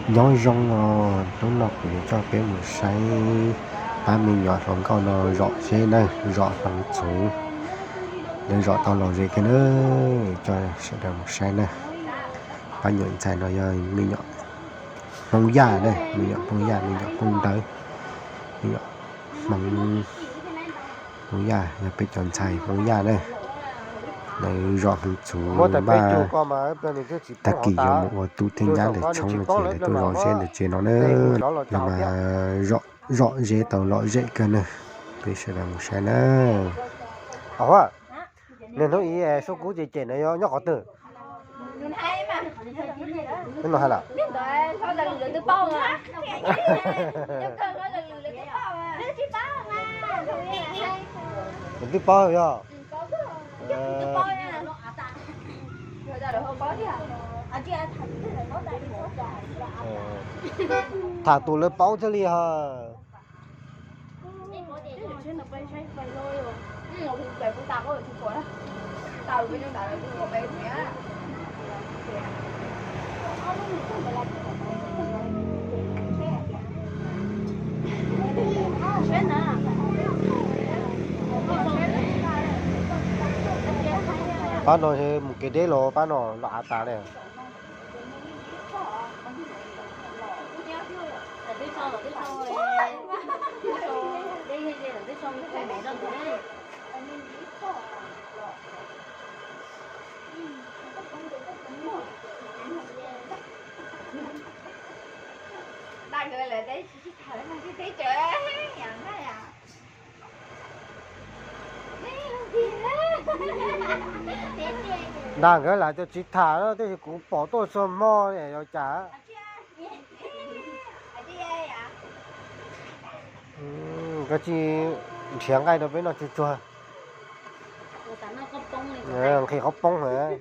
Nyob zoo os, hnub no kuv yuav coj peb mus saib pab me nyuam hluas nkauj no zom zeb na, zom hmoov txhuv. Lawv zom tau lom zem kawg na, coj sawv daws mus saib na. Pab nyuam ntxhais no yog me nyuam Hmoob Yaj na, me nyuam Hmoob Yaj, me nyuam Hmoob Dawb, me nyuam Hmoob, Hmoob Yaj yog peb cov ntxhais Hmoob Yaj na. Lawv zom hmoov txhuv npaj tag kis yuav mus ua tub thiab nyab lawv tshoob no ces lawv tuaj zom zeb ntawm tsev no na. Los mas zom zeb tau lom zem kawg na, peb sawv daws mus saib na. Niaj hnub ib sub kub ces cem no yog nyob qhov twg? Nws hais lawm. Nws twb paub yog. Tham tus lawv paub thiaj li ho. Pab no mus kev deb los pab no los av tas li. Nrog nkawd lam cov tsis tham no, tiam sis kuv pom tuaj txog hmo ne, yuav cas? Koj tsis nrhiav nqaij rau peb noj tsuag tsuag. Nqhis qhov poob lawm.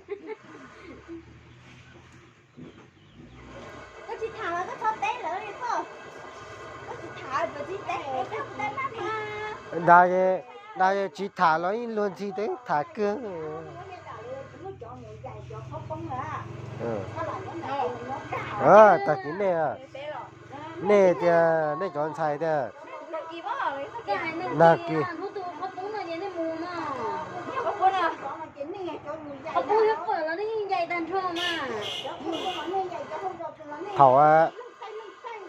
Dag, dag tsis tham los ib luag ntxhi teb tham kawg. Tag kis nej, nej tias nej cov ntxhais tias nag kis thaum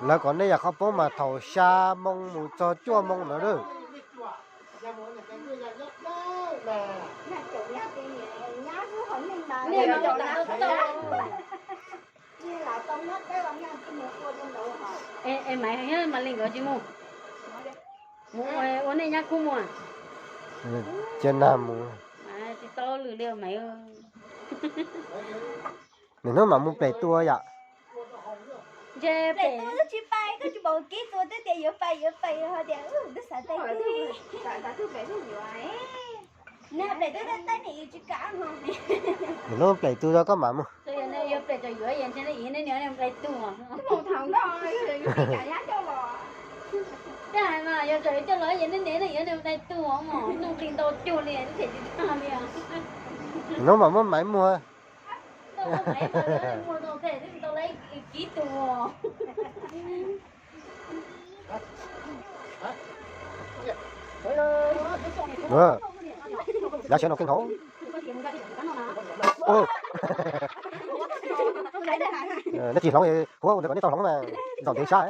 lawv kom nej yam qhov poob mas thaum xya moo mus txog cuaj moo ntawd. Es Maiv, Maiv Lis nkawd tsis mus? Mus ua nej nyab kub mus. Cia nag mus. Tsis tau lwm li Maiv. Nws hnub mam mus pem tua yom. Ntshe pem tua twb tsis pais, koj tsis pom kiv tua twb tias yuav pais yuav pais ho tias twb xav pais twb. Nws pem twb tab tab nim tsis kam. Nws hnub pem tua koj mam mus. Yuav pem tau yuav ntshe nej ib nej niam pais tua. Twb hais mas yog tseem coj los yog nej niam nej yuav pais tua mos, nuj nqi ntau cuag li, tsis tag li. Nws hnub mam muab Maiv muag. Nyob siab no keej hauv. Nej tsis hloov, huab ntawd kom nej tau hloov mas, zaum ntev sab.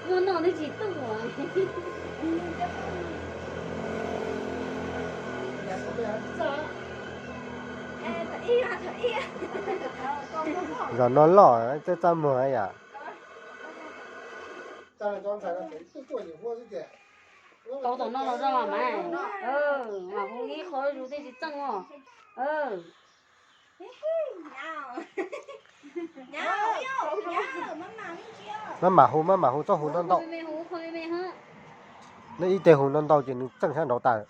Muaj noj twb tsis tuaj. Zaum no loj txaj txaj muag yom. Tau tom no los zoo mas, mas hu ib qho zus tej tsis txeej os. Maj mam hu, maj mam hu, txhob hu ntau ntau. Neb ib teg hu ntau ntau ces nws txeej sab nraud tas.